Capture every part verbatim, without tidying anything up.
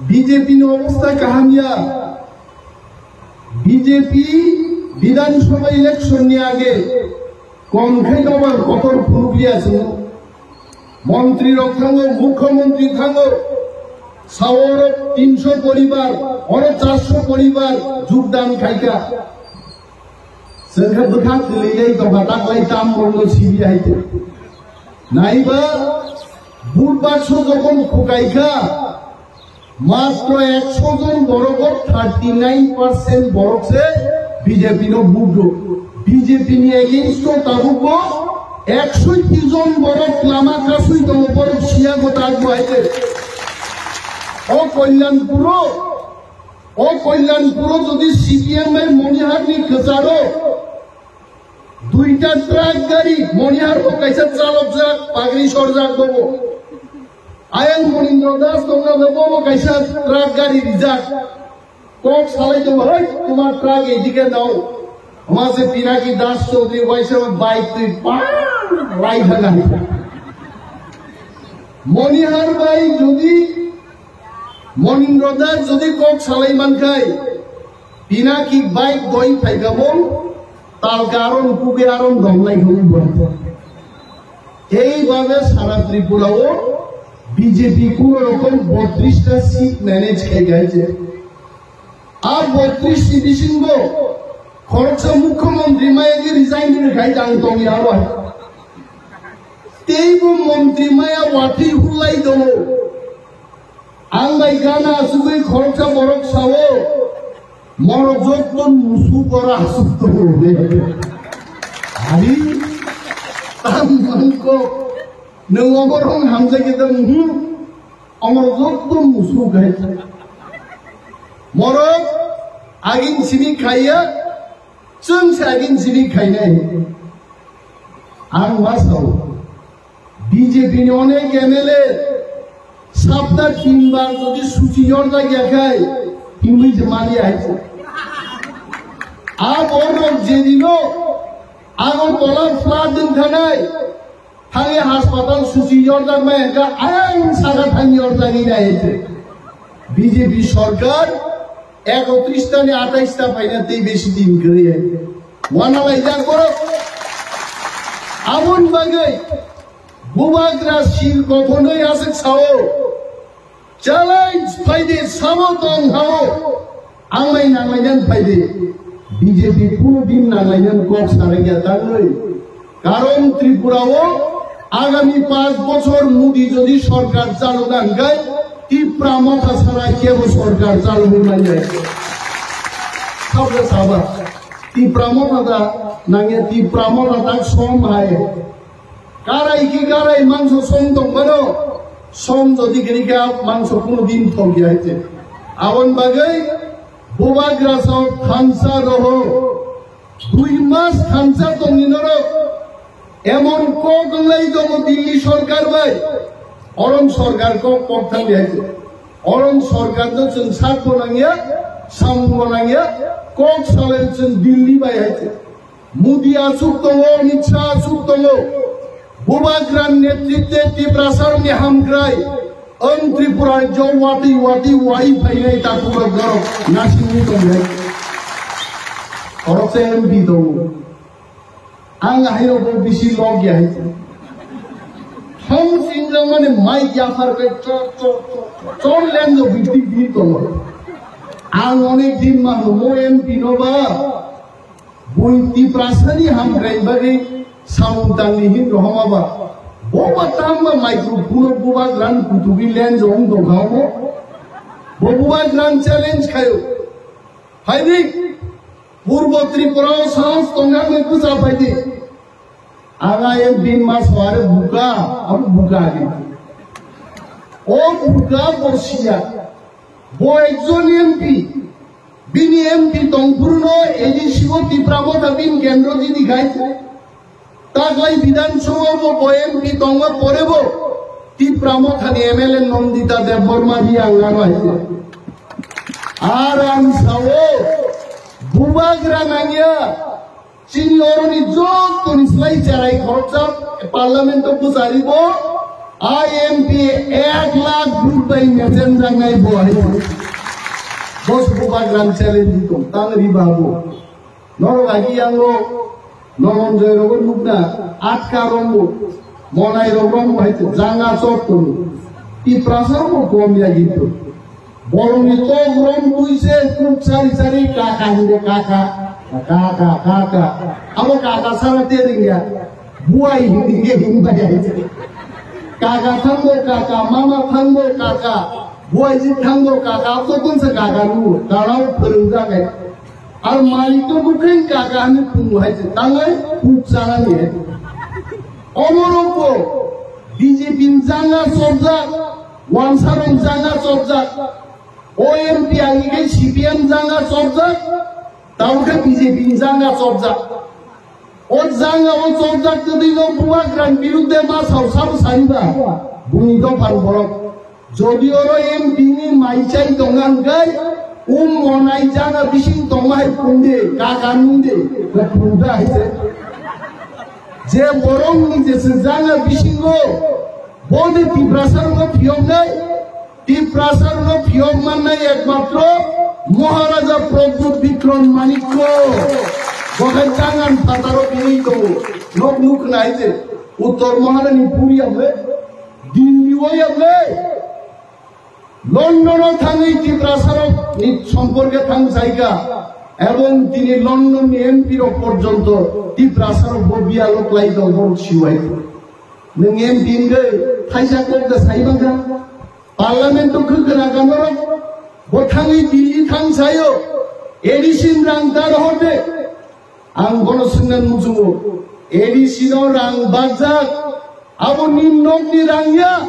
B J P ni obostha kaham ya. B J P Bidhan Sabha election ni age kom khe dobar kotor phunukliya chwng. Montri rok thango, mukhyamantri thango, sao oro tinsho poribar, oro charsho poribar jogdan khaikha. Chwng khe bwkha kwlwilai tongkha, taklai tam rokno sibi hai tong. Naiba, vote bakso jokhon khukaikha, matro ekso jon borogo thirty nine percent borok se B J P no vote rw. B J P ni against o tabukbo ekso jon borok lama kasui tongo, borok siya go tak bo hai tong. O Kalyanpuro, o Kalyanpuro jodi C P M bai Monihar ni kwcharo duita truck gari, Monihar bo kaisa chalokjak, pagri sorjak bobo. Ayang Monindra Das tongna bo, bobo kaisa truck gari rijak. Kok salai tongo, "Hoi, tomar truck edike nao." Homa se Pinaki Das Chaudhary waisa bike twi pa lai thana. Monihar bai jodi Monindra Das jodi kok salai mankhai, Pinaki bike doi phaikha bo, talka aron kuke aron dom lai hwnwi bo. Eibabe sara Tripura o B J P kuno rokom botris ta seat manage khai gai je. A botris ni bisingo khoroksa mukhyamantri maya di resign di khai jang tong ya ro. Teibo montri maya watwi hulai tongo. Ang bai gana asugwi khoroksa borok sao, "Morok joto musuk oro asuk tongo," hwnwi. Ari, tam mangko, nwng oborok hamjagwi tong, hmm? Omorok joto musuk hai. Morok agin simi khaiya, chwng se agin simi khainai. Ang ma sao. B J P ni onek M L A sapta tin bar jodi suchi yorjak ya khai, himwi je mali hai se. A borok jedino Agartala flood wng thanai, thangwi haspatal suchi yorjak mai hwnkha, ayang saka thang yorjagwi nai hai se. B J P sorkar ekotris ta ni atais ta phaina tei besi din kwrwi hai. Wana laijak borok. Aboni bagwi Bubagra sil kothonwi aswk sao, "Challenge phaidi, samo tong hao, ang bai nanglainani phaidi." B J P kuno din nanglainani kok sarai ya tangwi. Karon Tripura o agami panch bochor Modi jodi sorkar chalona hwnkhe Tipra Motha sara kebo sorkar chalwi manya. Sabra saba. Tipra Motha da nangya, Tipra Motha tak som hai. Karai ki karai mangso som tong mano, som jodi gini ka mangso kuno din thok ya hai te. Aboni bagwi Bubagra sao thansa roho, dui mas thansa tongni norok emon kok wnglai tongo Delhi sorkar bai, orom sorkar kok kok thang ya hai te. Orom sorkar no chwng sak bo nangya, samung bo nangya, kok salai chwng Delhi bai hai te. Modi aswk tongo, Amit Shah aswk tongo. Bubagra ni netritwe Tiprasa ni hamkrai. Ang Tripura jo watwi watwi wai phainai takhuk rok norok nasingwi tongnai. Khoroksa M P tongo. Ang haino bo bisi log ya hai. Hong singjak mani mic yaphar khe chor chor chor chor lenjo biti biti tongo. Ang onek din ma mo M P no ba. Bui Tiprasani hamkrai bagwi samung tangni hin rohoma ba. Bo ba tang ba microphone o bubagrani kutubi lenjo wng tongkha omo. Bo bubagrani challenge khayo. Phaidi, Purbo Tripura o sahos tongkha wngwi bwsa phaidi. Ang ayang din ma soare buka, abo buka adi. O buka bo siya. Bo ekjon M P. Bini M P tongphuru no A D C o Tipra Motha bini kendro didi khai. Taklai Bidhan Sabha bo bo M P tongma pore bo Tipra Motha ni M L A Nandita Debbarma ri ang laro hai. Ar ang sao bubagra nangya. Chini oroni joto ni slai cherai khoroksa parliament o bwchari bo I M P ek lakh vote bai mechenjaknai bo hai. Bo sukubagram challenge tong tang ri babu. Norok agi yango Nomonjoy rogo nukna atka rombo, monai rok rombo hai janga chot tong. Tiprasa rogo kom ya gitu. Borokni tok rom twi se kuk sari sari kaka hinde kaka, kaka, kaka. Abo kaka sana te ringya. Buai hinde hinde hinde. Kaka thango kaka, mama thango kaka, buai ji thango kaka, abo to kunsa kaka nu, karao phwrwngjak hai. Ar malik to bwkhwng kaka hwnwi phungo hai se, tangwi kuk chanani hai. Omorokbo B J P ni janga chopjak, wansarok janga chopjak, O M P agi khe C P M janga chopjak, tabukhe B J P ni janga chopjak. O janga o chopjak twdwi no bubagrani birudde ma sao sabo sariba, buini dophani borok. Jodi oro M P ni mai chai tongna hwnkhe, um monai janga bising tongma hai phunde, kaka nungde, phunda hai se. Je borok ni jesa janga bisingo, boni Tiprasa rokno phiyoknai, Tiprasa rokno phiyok mannai ekmatro Maharaja Pradyut Bikram Manikya. Bo khe jangan phataro bini tongo. Nok nuk nai je, Uttor Maharani puri amle, Delhi o amle. London o thangwi Tiprasa rok ni somporke thang saika, ebong tini London ni M P rok porjonto Tiprasa rok bo biyalo klai tong borok siwai. Nwng M P hwnkhe thaisa kok da sai bangkha. Parliament o khwkhwna ka norok bo thangwi Delhi thang sayo. A D C ni rang ta rohor de. Ang bono swngna muchungo, A D C no rang bajak, abo ni nokni rang ya,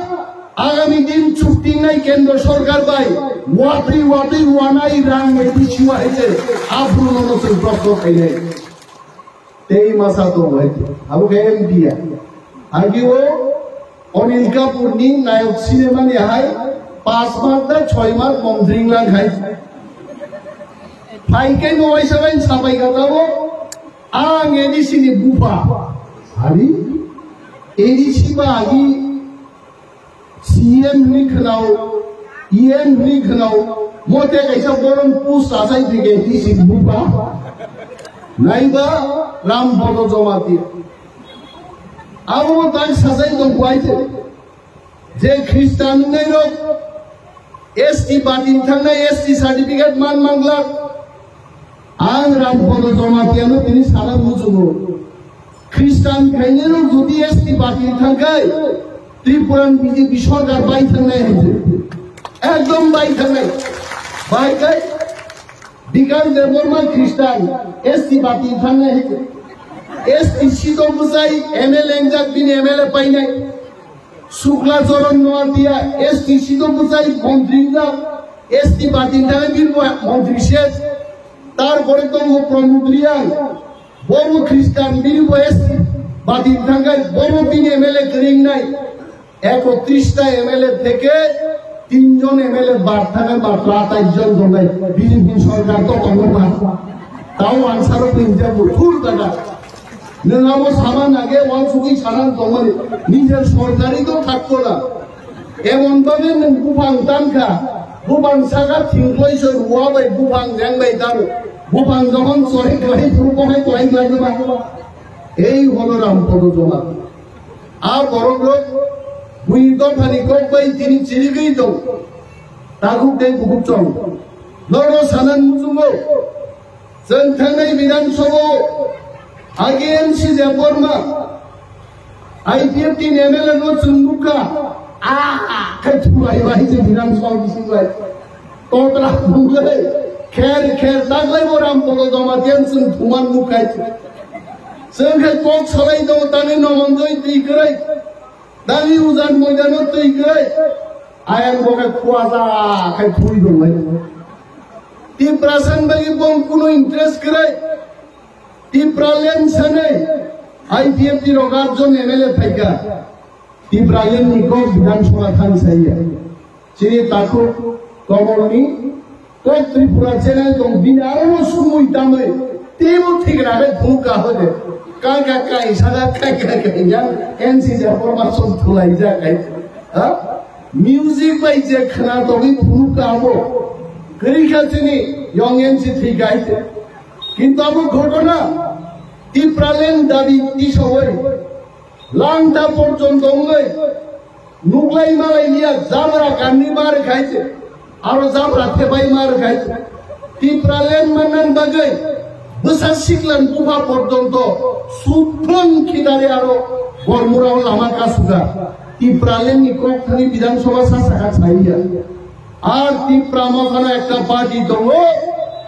agami din chuktingnai kendro sorkar bai, watwi watwi wanai rang A D C wa hai se, aphuru nono chwng prokto khainai. Tei masa tongo hai, abo khe M P ya. Agi o Anil Kapoor ni nayok cinema ni hai pas mark da choi mark mom dring lang hai. Phai khe no waisa bai sapai ka tabo. Ang A D C ni bupha. Hari A D C ba agi C M ni khnao, E M ni khnao, mote kaisa borom pus asai thike A D C ni bupha. Naiba Ram Bodo Jamatia. Abo bo tang sajai tong buai se. Je Khristan wngnai rok S T batin thangnai, S T certificate man manglak. Ang Ram Bodo Jamatia no tini sana muchungo. Khristan khainai rok jodi S T batin thangkhai, Tripura ni B J P sorkar bai thangnai hai se. Ekdom bai thangnai. Bai kai Bikash Debbarma Khristan, S T bati thangnai hai. S T sito bwsai M L A wngjak bini M L A painai. Sukla Charan Noatia, S T sito bwsai montri wngjak, S T bati thangnai bini bo montri ses. Tarpore tongo Pramod Reang, bo bo Khristan bini bo S T bati thangkhai, bo bo bini M L A kwrwi wngnai. Ekotris ta M L A theke tin jon M L A bad thangwi matro atais jon tongnai B J P sorkar to tongo ba. Tao ansarok ni hwnjak bo thur daga. Nwng abo sama nage wansugwi sana tongmani. Nijer sorkari to thakko na. Emon babe nwng buphang tankha. Buphang saka thingkloi se ruwa bai buphang jeng bai taro. Buphang jokhon chori klai phuru bohai klai klai ba. Ei hono Ram Podo Joma. A borok rok bui dophani kok bai tini chirigwi tong. Takhuk tei bukhuk chong. Norok sanan muchungo. Chwng thangnai Bidhan Sabha o agi M C Debbarma, I P F T ni M L A no chwng nukha. Ah, khe thulai bai je Bidhan Sabha bising bai. Totra phunglai, kher kher taglai bo Ram Podo Jamatia chwng thuman nukhai. Chwng khe kok salai tongo tani Nomonjoy twi kwrwi. Tani Ujan Moidano twi kwrwi. Ayang bo khe khuaja khai thui tonglai. Tiprasa ni bagwi bo kuno interest kwrwi. Tipraland sanai I P F T rok atjon M L A phaikha. Tipraland ni kok Bidhan Sabha thang saiya. Chini takhuk Komorni kok Tripura channel tong bini aro no sumui tamui teibo thik rabe thung ka hode. Ka ka ka isada ka ka ka ya N C J forma son thulai ja kai. Ha? Music bai je khna togwi phunuk ka abo. Kwrwi kha chini young M C thwi kha hai se. Kintu abo ghotona Tipraland dabi tisawai langta porjonto wngwi nuklai malai liya jabra kanni mar khai se. Aro jabra thepai mar khai se. Tipraland mannan bagwi bwsa siklan buba porjonto suphang khidari aro gormurao lama kasuga. Tipraland ni kok thani Bidhan Sabha sa saka chaiya. Ar Tipra mokhano ekta party tongo.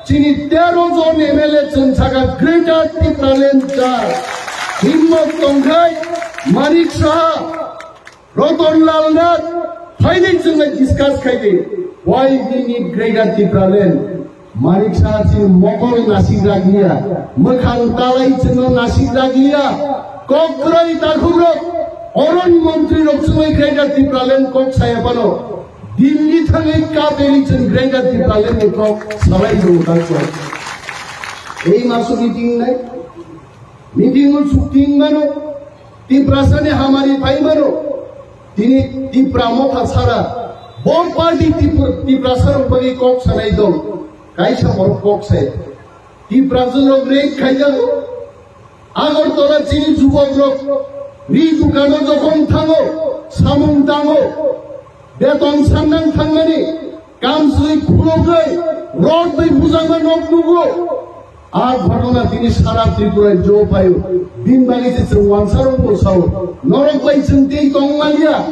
Chini tero jon M L A chwng saka Greater Tipraland cha. Himmot tongkhai Manik Saha, Ratan Lal Nath, phaidi chwngno discuss khaidi. Why we need Greater Tipraland? Manik Saha chini mokol nasik raglia, mwkhang talai chwngno nasik raglia. Kok kwrwi takhukrok, oron montri rok chwngwi Greater Tipraland kok saya phano. Delhi thangwi kapeli chwng Greater Tipraland ni kok salai do dakwa. Ei masu meeting nai? Meeting o chukting mano, Tiprasa ni hamari phai mano, tini Tipra motha sara, bo party Tipra, Tiprasa rok bagwi kok sanai dong, kaisa borok kok sai. Tipra jwng rok rape khaijago, Agartala chini jubok rok ri dukano jokhon thango, samung tango, beton sannang thangmani, kamsui khulogwi, rod bai bujangma nok nugo. A ghotona tini sara Tripura jo phaio. Bini bagwi se chwng wansarok bo sao. Norok bai chwng tei tong manya.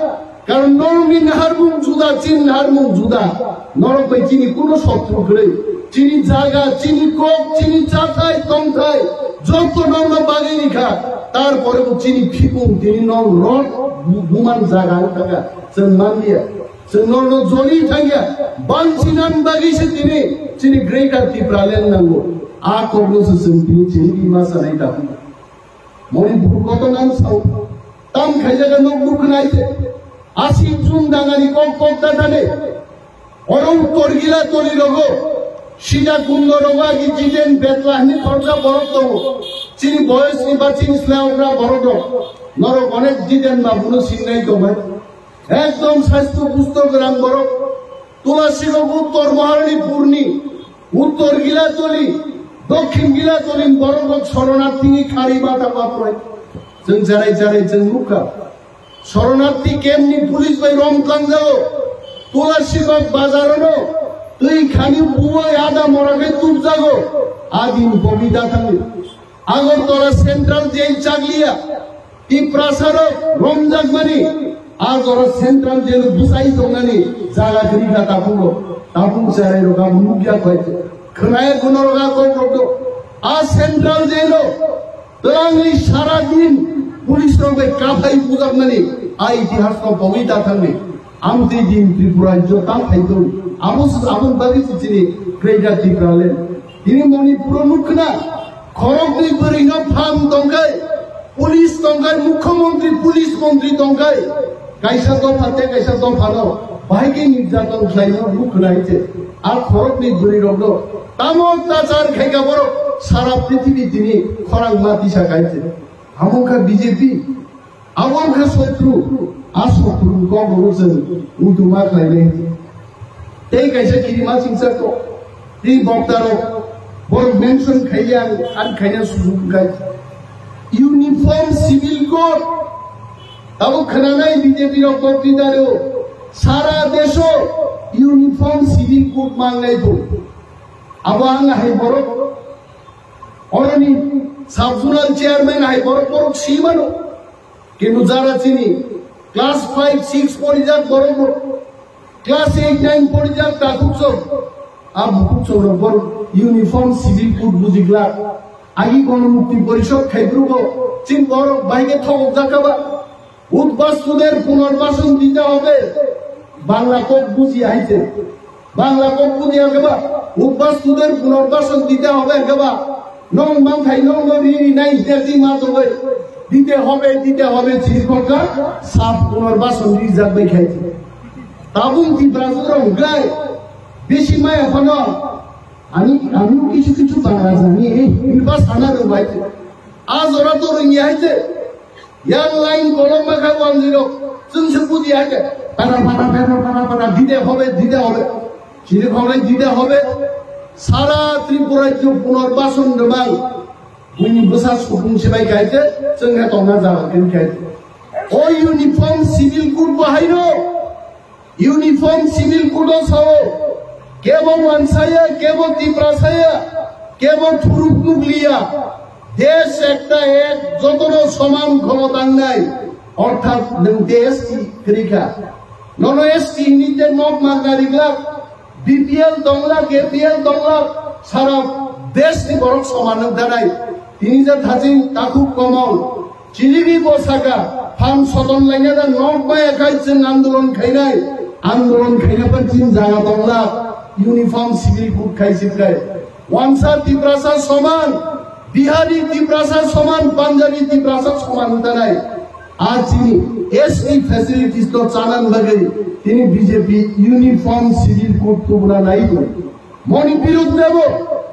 Karon norokni naharmung juda, chini naharmung juda. Norok bai chini kuno sotru kwrwi. Chini jaga, chini kok, chini chathai, tongthai, joto norokno bagwi rikha. Tarpore bo chini phimung tini norok rod bu-, buman jaga wngkha. Chwng manliya. Chwng norno joli thangya, bangsinan bagwi se tini chini Greater Tipraland nango. A kokno se chwng tini chini bima sanai da. Manipur koto nang sao. Tam khaijaga nok nukhnai se. Asik jun dangani kok kok da thane. Oro uttor gila toli rogo. Sida kundo rogo agi Jiten Betla hini khoroksa borok tongo. Chini boyos ni ba chini sla okra borok rok. Norok onek Jiten babuno singnai tongbai. Ekdom sastho pusto gwnang borok. Tulasigok uttor Maharanipurni, uttor Gilatoli, dokhin Gilatoli borok rok soronarthini khari mata baproi. Chwng jarai jarai chwng nukha. Soronarthi campni police bai rom tangjago. Tulasigok bazarano twi khani buwai ada mora khe tubjago. Adin bobida thangwi. Agartala Central Jail chakliya, Tiprasarok romjakmani, a jora Central Jail bwsai tongnani jaga kwrwi kha tabukno, tabuk cherairok abo nukya khlai khe. Khwnaya gunorok a kokrokno, a Central Jailo twlangwi sara din police rok bai kaphai bujakmani, a itihasno pogwi ta thangni. Amtwi din Tripura rajyo tang khai tong. Abo se, aboni bagwi se chini Greater Tipraland. Tini Manipuro nukna, khoroknwi bwrwino phang tongkhai, police tongkhai, mukhyamantri, police mantri tongkhai. Kaisa dopha tei kaisa dophano bahai khe nirjaton khlaino nukna hinkhe. A khoroknwi bwrwirokno tamo tachar khaikha borok sara prithibi tini khorang ma tisa khaikhe. Amo kha B J P. Abo wngkha sotru, a sotru ni kok rok chwng muitu ma khlainai. Tei kaisa kirima singsa kok, tei bokta rok borok mention khaiya ang, ang khaina sujuk wngkha. Uniform Civil Code, abo khwnanai B J P rok bokti daro, sara deso Uniform Civil Code mangnai bo. Abo ang hai borok, oroni sub zonal chairman hai borok borok si mano. Kintu jara chini class five, six porijak borok bo, class eight, nine porijak takhuk chok, a bukhuk chok rok borok uniform civil code bujigla. Agi Ganamukti Porishad khaiphuru bo chin borok bai khe thokok jakha ba. Udbastuder punorbashan dite hobe. Bangla kok buji hai se. Bangla kok buji hai ba. Udbastuder punorbashan dite hobe hai ba. Nong mangthai nong no ri ri nai derdi ma tongoi. Dite hobe, dite hobe chiri kokka. Sab punorbashan ri jak bai khai. Tabung Tiprasa rong gai. Besi maya phano. Ani, ani kichu kichu Bangla jani. Ei, ini ba sana rong bai. A jora to rong ya hai se. Yang lain kolom ma kha wanjwi rok, chwng se buji ha khe. পাড়া পাড়া, পাড়া পাড়া, পাড়া দিতে হবে, দিতে হবে। চিনি খাওয়াই দিতে হবে। সারা ত্রিপুরাজ্য পুনর্বাসন Debang. Buini bwsa sukung sibai kaite, chwngkhe tongna jaga khe kaite. O uniform civil code bo haino, uniform civil code o sao, kebo mansaya, kebo tiprasaya, kebo thuruk nukliya. Desh ekta ek, jotono soman khomota wngnai, orthat nwng desh ti kwrwikha. Nono S T ni te nok magna riglak, B P L tonglak, A P L tonglak, sara desh ni borok soman wng tanai. Tini je thaching takhuk komol, chiribi bo saka, phan soton laina da nok maya khai chwng andolon khainai, andolon khaina phan chini jaga tonglak, uniform civil code khai sibkhai. Wansa Tiprasa soman, Bihari Tiprasa soman, Punjabi Tiprasa soman wng tanai. A chini S T facilities no chanan bagwi tini B J P uniform civil code tubuna nai tong. Moni birud nebo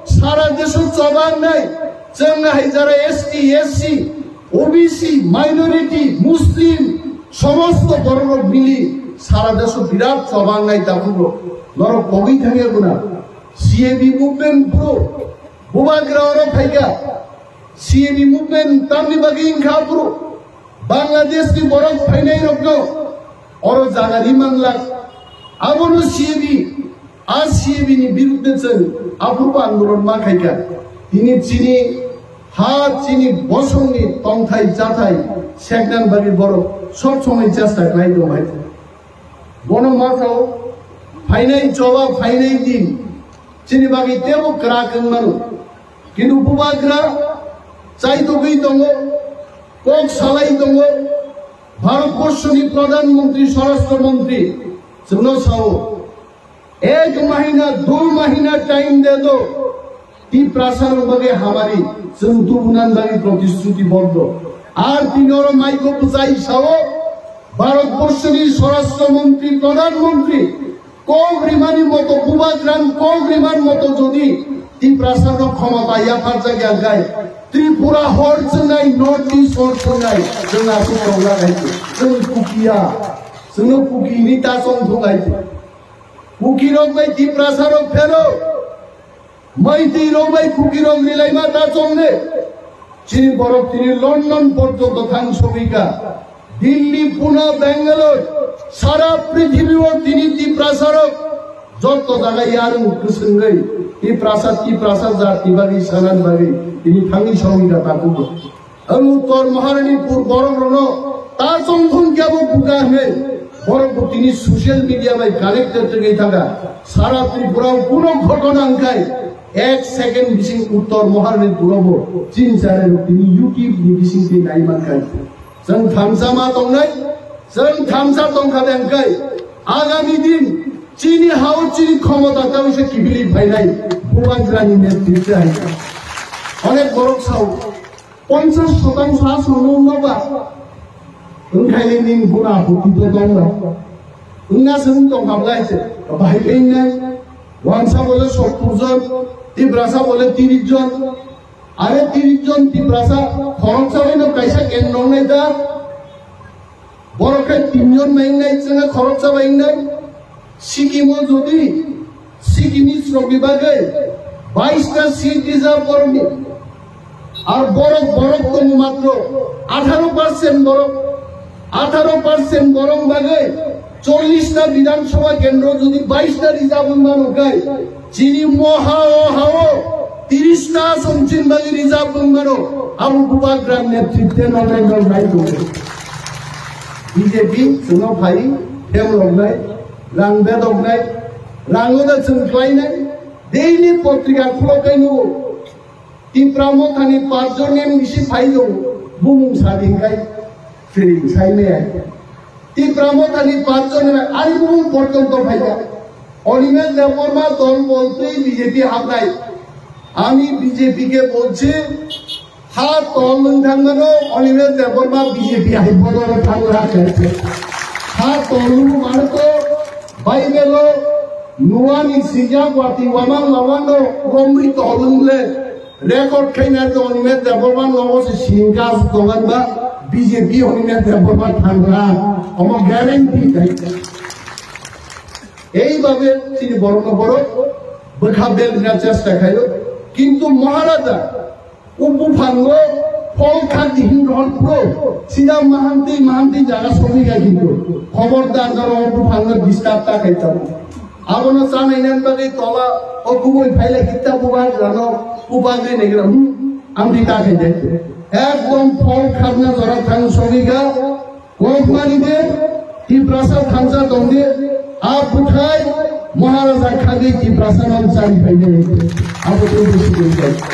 sara deso chobang nai. Chwng hai jara S T, S C, O B C, minority, Muslim, somosto borok mili sara deso birat chobang nai takugo. Norok kogwi thangya guna. C A B movement bro. Bubagra oro phaikha. C A B movement tamni bagwi wngkha bro. Bangladesh ni borok phainai rokno oro jaga ri manglak. Abono C A B, a C A B ni birudde chwng aphuru andolon ma khaikha. Tini chini ha chini bosongni tongthai chathai seknan bagwi borok sob somoi chesta khlai tong hai. Bono ma sao phainai choba phainai din chini bagwi tebo kwrak wng mano. Kintu bubagra chai togwi tongo, kok salai tongo, Bharatborsoni Pradhan Mantri, Swarashtra Mantri, chwngno sao, ek mahina, dui mahina time de do, Tiprasa rok bagwi hamari, chwng tubunan bagwi protishruti boddo. Ar tini oro maiko bwchai sao, Bharatborsoni Swarashtra Mantri, Pradhan Mantri, Kok rimani moto bubagrani kok rimani moto jodi Tiprasa no khomota yapharjak ya gai, Tripura hor chwngnai, North East hor chwngnai, chwng aswk tongna nai chwng Kukiya, chwngno Kuki ni ta chong thung hai. Kuki rok bai Tiprasa rok phero. Maitwi rok bai Kuki rok rilaima ta chongne. Chini borok tini London porjonto thang sogwika. Delhi, Pune, Bangalore, sara prithibi o tini Tiprasa rok joto jaga yarung kwswngwi Tiprasa, Tiprasa jati bagwi sanani bagwi tini thangwi sogwika takugo. Ang Uttor Maharanipur borok rokno ta chongthung kebo buka hwnwi borok bo tini social media bai connected wngwi thangkha. Sara Tripura o kuno ghotona wngkhai ek second bising Uttor Maharanipur o bo chini channel rok tini YouTube ni bising twi nai mankha. Chwng thamsa ma tongnai, chwng thamsa tongkha de wngkhai agami din chini hao chini khomota tei se kibili phainai Bubagrani netritwe hai. Onek borok sao. Ponchas shotangso aswk nung noba. Wngkhaile nini guna apotito tongba. Wngna se wng tongkha bwlai se. Bahai khe wngnai. Wansa bole sottur jon, Tiprasa bole tiris jon. Are tiris jon Tiprasa khoroksa bai no kaisa kendro wngnai da. Borok khe tinjon bai wngnai, chwngno khoroksa bai wngnai. Sikkim o jodi Sikkim ni srok ni bagwi bais ta seat reserve borok ni. Ar borok, borok tongo matro atharo percent borok. Atharo percent borok bagwi chollish ta Bidhan Sabha kendro jodi bais ta reserve wng mano khe, chini moha o ha o tiris ta asong chini bagwi reserve wng mano, abo Bubagra netritwe no nai no nai tongo. B J P chwngno phai, hem roknai, rang bedoknai, rango da chwng khlainai, daily potrika khulok kai nugo. Tipra Mothani pachjon M D C phai tongo, bumung sadin kai, feeling sai maya. Tipra Mothani pachjon M L A, ani bumung porjonto phaikha. Animesh Debbarma dol boltei B J P habnai. Ami B J P ke bolchi, ha tol wng thangmano, Animesh Debbarma B J P hai bodol thangla khe. Ha tol wng mano to, Bible o Noani sijak wati wamang lawano romri tol wng le. Record khaina to Animesh Debbarma nogo se singka tongan ba B J P hwnwi neta borok thangra, omo guarantee khai. Eibabe chini borokno borok bwkha belna chesta khaio. Kintu Maharaja o buphango phol khak di hin rohor phro sida mahanti mahanti jaga sogwi ya kintu. Khobordar jaro o buphango disturb ta khai tamo. Abono chanai nan bagwi tola o kubui phailai kitta bubagrano bubagwi negra, hmm, amtwi ta khai de. Ekdom phol khakna jora thang sogwi ga. Kokmari de, Tiprasa thansa tongde, a buthai Maharaja khadi Tiprasa no chari phaide. Abo to bisi bisi.